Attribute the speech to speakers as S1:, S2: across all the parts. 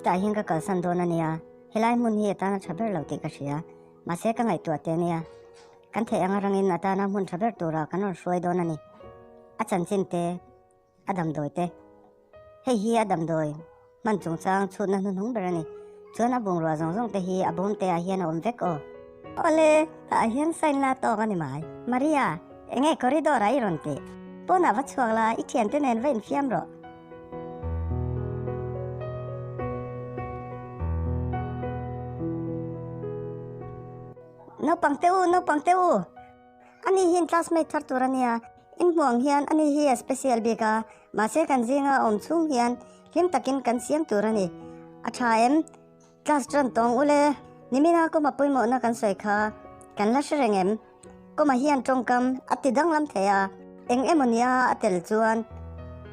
S1: Hetah hian ka kalsan dawn a nia, helai hmun hi a tana tha ber lo tih ka hria. Mahse ka ngaihtuah teh nia. Kan theih anga rangin a tana hmun tha ber turah kan rawn hruai dawn a ni. A chanchin te, a damdawi te. Hei hi a damdawi hman chungchang chhutna hnuhnung ber a ni. Chuan a bungrua zawng zawng te hi a bawm te ah hian a awm vek aw. Awle, tah hian sign la tawk a ni mai. Maria, enge corridor ah i rawn tih? Pawnah va chhuak la, i thiante nen va infiam rawh. Naupang te u, naupang te u! Ani hi in classmate thar tur a nia, in hmuh ang hian ani hi a special bik a, mahse kan zinga a awm chhung hian hlim takin kan siam tur a ni. A tha em? Class tan tawng ule, nimina kawma pawimawhna kan sawi kha kan la hre reng em? Kawma hian tawngkam a ti danglam thei a, eng emaw nia a tel chuan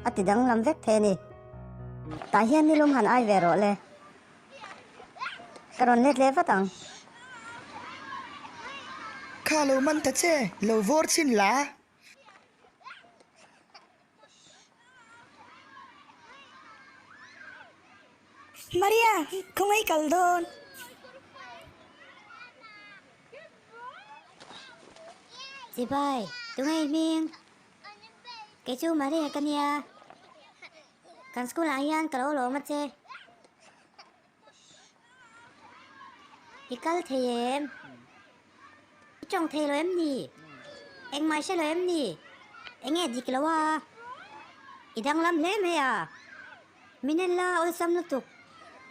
S1: a ti danglam vek thei a ni. Tah hian nilum han ai ve rawh le. Ka rawn let leh vat ang.
S2: Kha lo man ta che, lo vawr chhin la.
S3: Maria, khawngaih kal dawn.
S1: Chibai, tunge i hming? Kei chu Maria ka nia. Kan school ah hian ka lo lawm a che. I kal thei em? I tawng thei lo em ni? Engmah i hre lo em ni? Enge dik lo a? I danglam hle mai a. Min en la awlsam lutuk.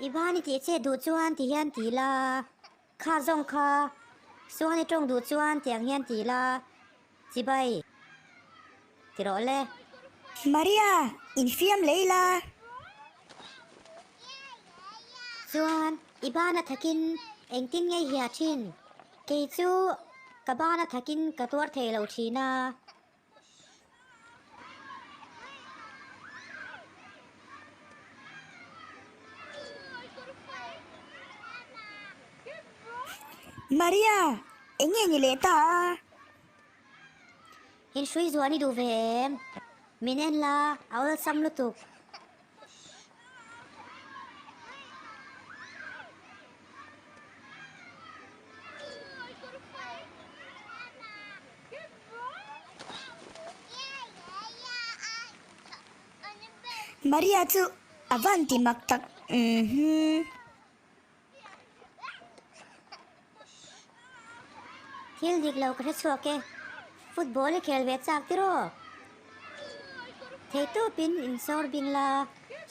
S1: I ban i tih che duh chuan ti hian ti la. Kha zawng kha. Suan i tawng duh chuan tiang hian ti la. Chibai. Ti rawh le.
S3: Maria, infiam leh ila.
S1: Chuan i bana thakin engtin nge hia thin? Kei chu ka bana thakin ka tuar thei lo thin a.
S3: Maria, eng nge ni leh ta a?
S1: In hrui zuan i duh ve em? Min en la, a awlsam lutuk.
S3: Maria chu a van ti mak tak uhmm.
S1: Thil dik lo ka hre chhuak e. Football i khel ve chak tiraw? Theitupin insawr bing la,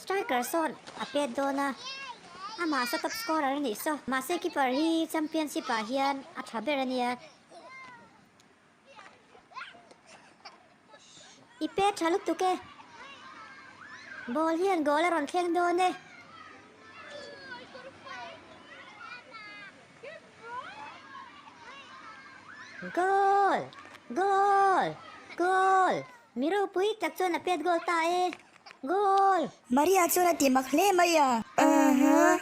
S1: striker sawn a pet dawn a, amah saw top scorer a nih saw. Mahse keeper hi championship ah hian a tha ber a nia. I pet tha lutuk e. Ball hian goal a rawn thleng dawn e. Goal! Goal! Goal! Mi ropui tak chuan a pet goal ta e. Goal!
S3: Maria chuan a ti mak hle mai a. Uh-huh.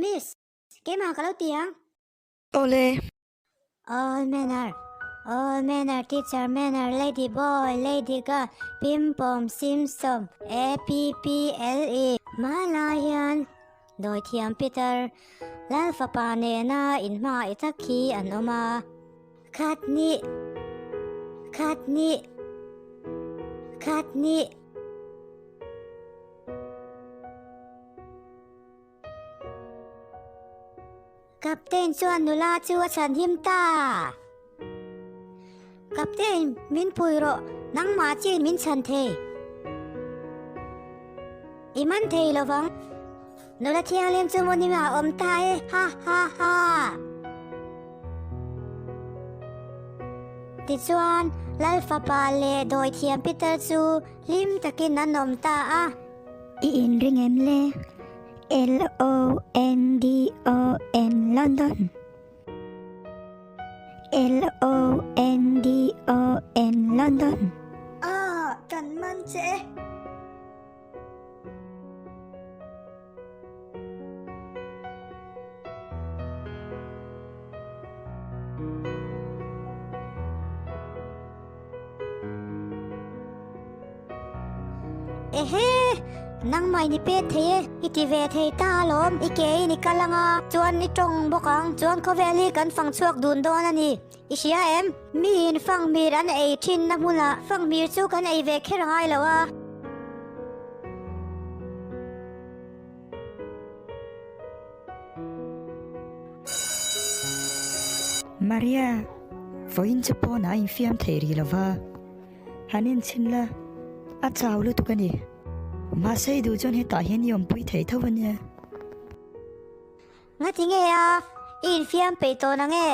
S1: Miss, keimah ka lo ti ang.
S2: Awle.
S1: All manner, all manner, teacher manner, lady boy, lady girl, pim pom sim som, A P P L E. Hmanlai hian Dawithiam Peter, Lal fapa nena inhma i tak hi an awm a. Khat nih, khat nih, khat nih. Captain chuan nula chu a chhan him ta. Captain, min pui rawh, nangmah chiin min chhan thei. I man thei lo vang. Nula thianghlim chu hmun himah a awm ta e, ha ha ha. Tichuan, Lal fapa leh Dawithiam Peter chu hlim takin an awm ta a.
S3: I inring em le? L-O-N-D-O-N London. L-O-N-D-O-N London. Ah, kan man che e.
S1: Ehe! Nangmah in i pet thei e, i ti ve thei ta alawm, i ke in i kal anga, chuan i tawng bawk ang, chuan khawvel hi kan fang chhuak dun dawn a ni. I hria em? Miin fanghmir an ei thinna hmunah fanghmir chu kan ei ve kher angai lo a.
S3: Maria, vawiin chu pawnah a infiam thei rih lo va, han enchhin la, a chau lutuk a ni. Mahse i duh chuan hetah hian i awmpui thei tho a nia.
S1: Ngati nge a, i infiam peih tawh na nge?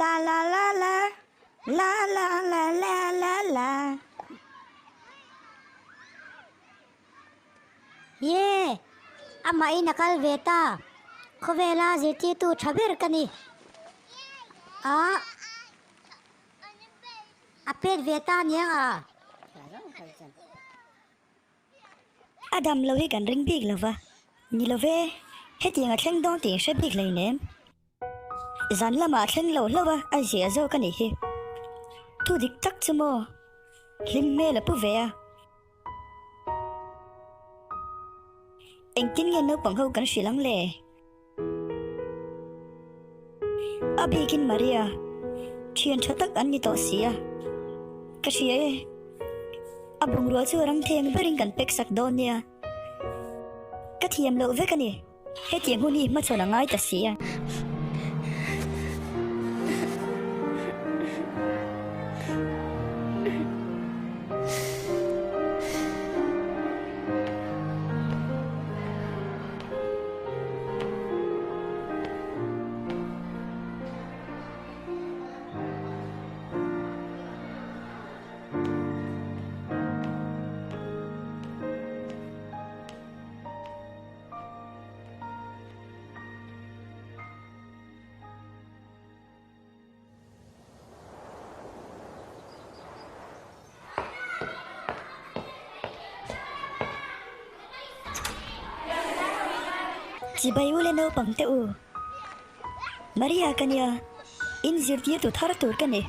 S3: La la la la, la la la la la la.
S1: Ye! Amahin a kal ve ta. Khawvela zirtirtu tha ber ka ni. A a pet ve ta niang a.
S3: A dam lo hi kan ring bik lo va. Ni lo ve, hetiang a thleng dawn tih hre bik hleinem. Zan lamah a thleng lo hlauh a, a ziah zawk a nih hi. Thu dik tak chu maw? Hlim hmel a pu ve a. Engtin nge naupang ho kan hrilh ang le? A bikin Maria, thian tha tak an ni tawh si a. Ka hria e, a bungrua chu rang theng berin kan pek sak dawn nia. Ka thiam loh vek a ni. Hetiang hun hi hmachhawn a ngai ta si a. Chibai u le naupang te u. Maria ka nia, in zirtirtu thar tur ka ni.